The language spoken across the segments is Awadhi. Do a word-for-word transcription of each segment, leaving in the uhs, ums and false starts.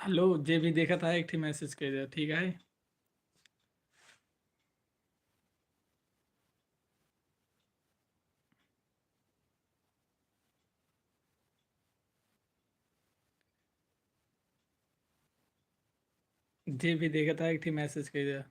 हेलो, जे भी देखत है, एक ठे मैसेज कर दे, ठीक है? जे भी देखत है, एक ठे मैसेज कर दे।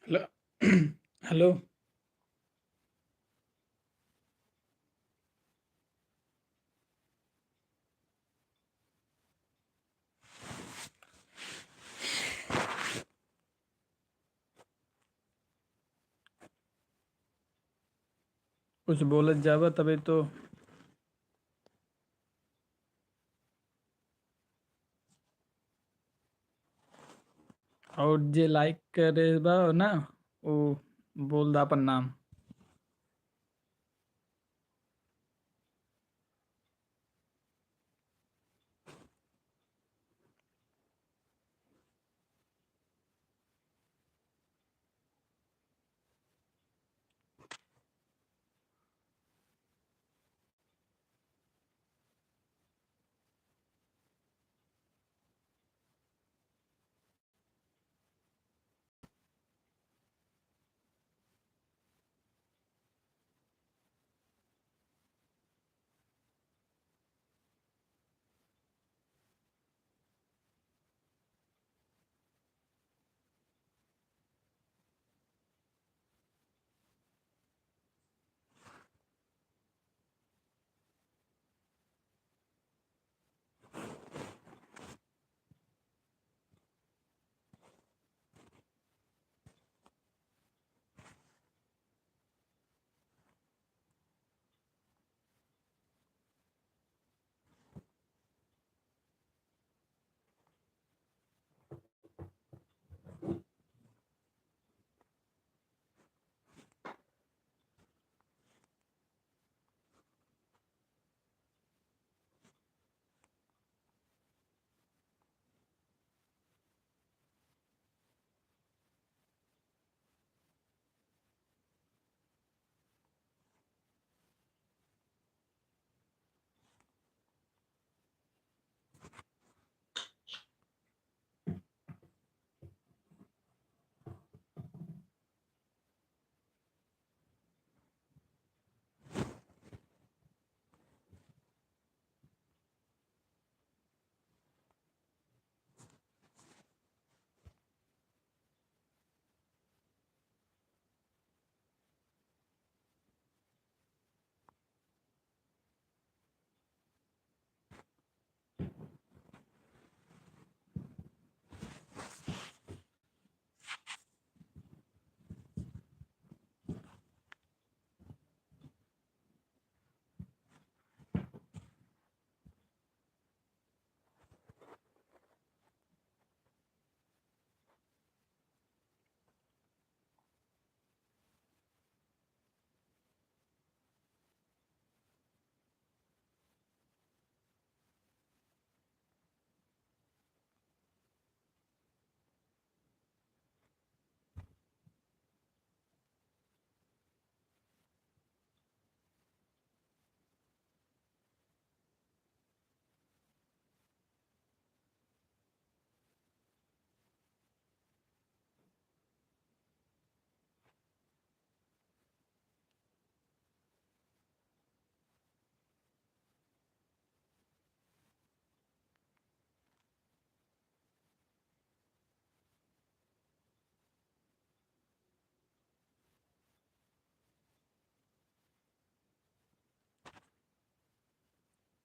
हेलो। हेलो। कुछ बोलत जाबा तबे तो। और जे लाइक करे बा ना, वो बोल दा अपन नाम।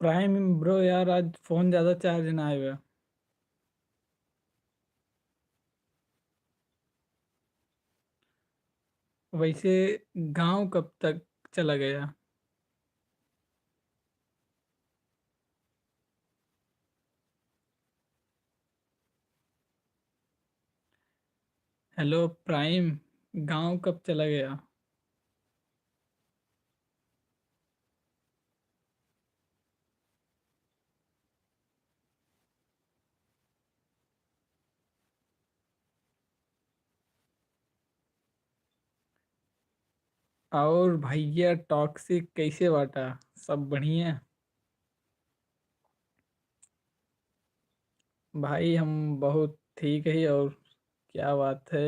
Prime bro यार, आज फोन ज्यादा चार्ज ना आए बा। वैसे गांव कब तक चला गया? हेलो प्राइम, गांव कब चला गया? और भैया टॉक्सिक कैसे बाटा? सब बढ़िया? भाई हम बहुत ठीक है। और क्या बात है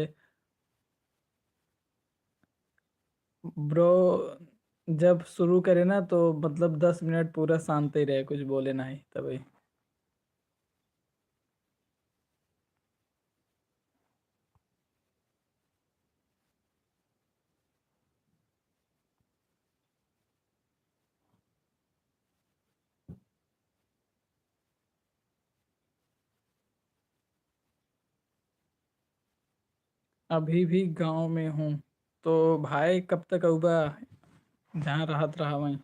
ब्रो, जब शुरू करे ना तो मतलब दस मिनट पूरा शांत ही रहे, कुछ बोले नहीं तभी। अभी भी गांव में हूँ। तो भाई कब तक अउबा, जहाँ रहत रहा वहीं?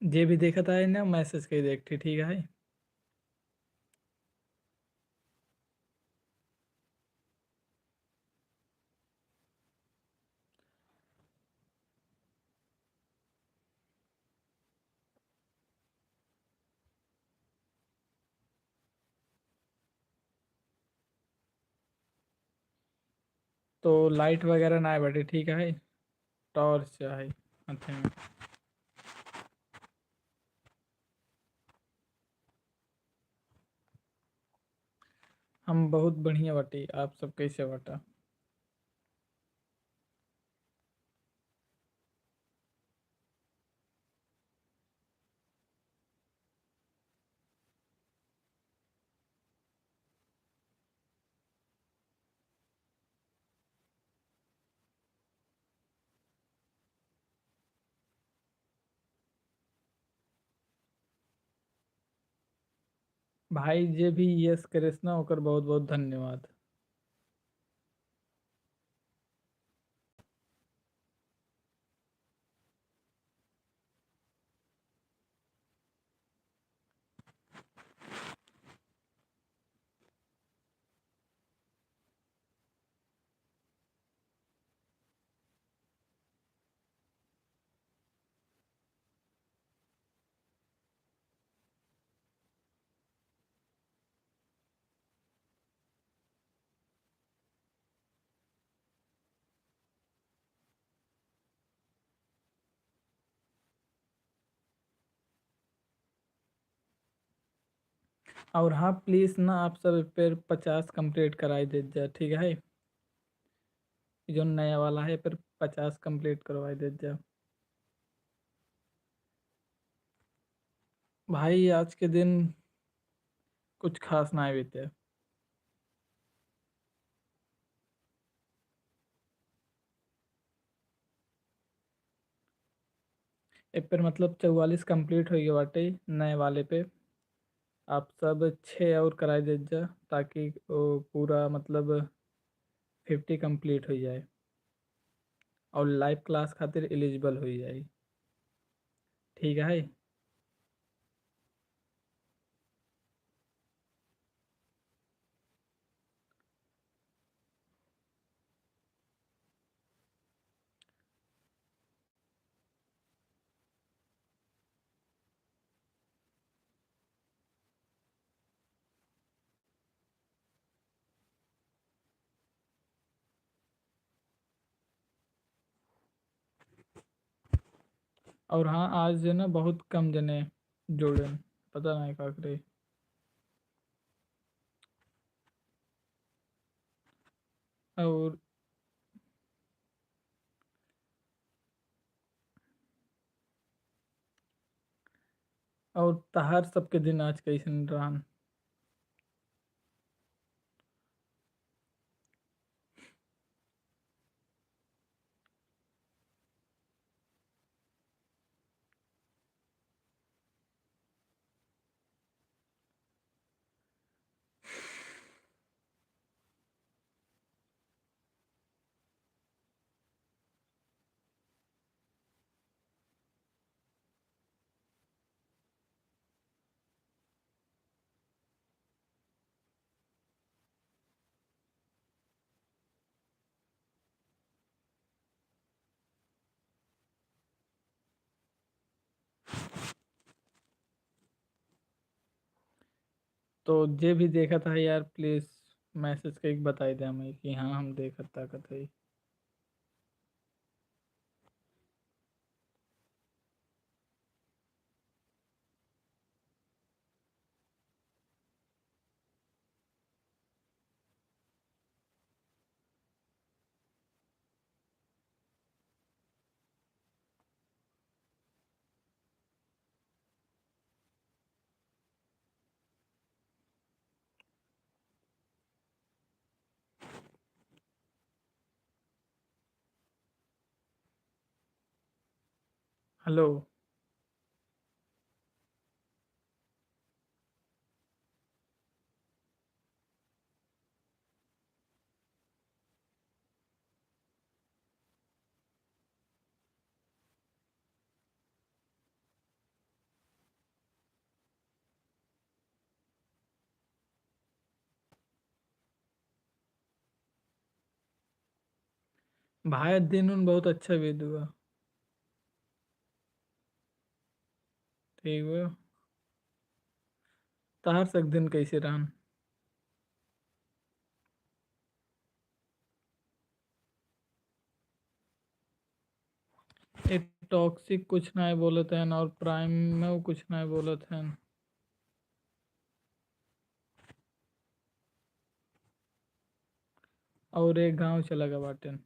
जे भी देखत आए ना, मैसेज कइ दे एक ठे, ठीक है? तो लाइट वगैरह ना बाटे, ठीक है, टॉर्च है हाथे में। हम बहुत बढ़िया बाटी, आप सब कैसे बाटा? भाई, जे भी yes करेस ना, ओकर बहुत बहुत धन्यवाद। और हाँ, please ना, आप सब एक पेर पचास complete कराई देत जा, ठीक है? जो नया वाला है, पेर पचास complete करवाई देत जा। भाई, आज के दिन कुछ खास ना बीते। ए पर मतलब चौवालीस complete हो गए बाटे नए वाले पे। आप सब छः और कराई देत जा, ताकि वो पूरा मतलब fifty complete हो जाए और live class खातिर eligible हो जाए। ठीक है। और हाँ, आज जो है ना, बहुत कम जने जुड़े, पता नहीं का करे। और और तहार सबके दिन आज कैसन रहन? तो जे भी देखत है यार, please message करके बताई दे हमें कि हाँ, हम देखत ताकत है। Hello। भाई, दिन उन बहुत अच्छा बीत हुआ। ठीक बा। तहार सब दिन कैसे रहन? ए टॉक्सिक कुछ नाय बोलत हन और प्राइम में वो कुछ नाय बोलत हन। और एक गाँव चला गया बाटेन।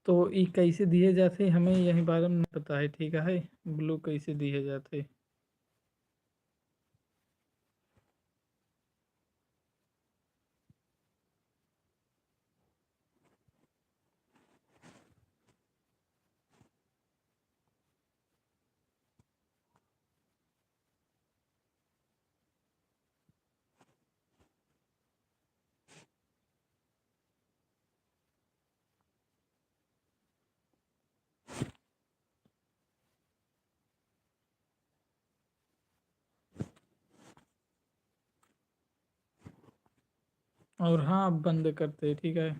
तो ई कैसे दिए जाते, हमें यही बारे में नहीं पता है, ठीक है, ब्लू कैसे दिए जाते। और हाँ, अब बंद करते हैं, ठीक है।